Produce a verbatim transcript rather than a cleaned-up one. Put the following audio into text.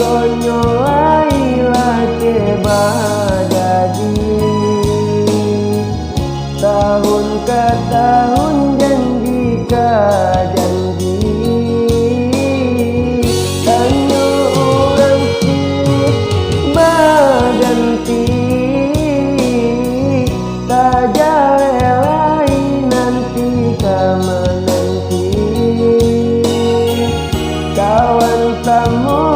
Onyo lai lah kek bajadi, tahun ka tahun, janji ka janji. Tanyo urang ti baganti, tajaleh lai nanti ka mananti. Kawan samo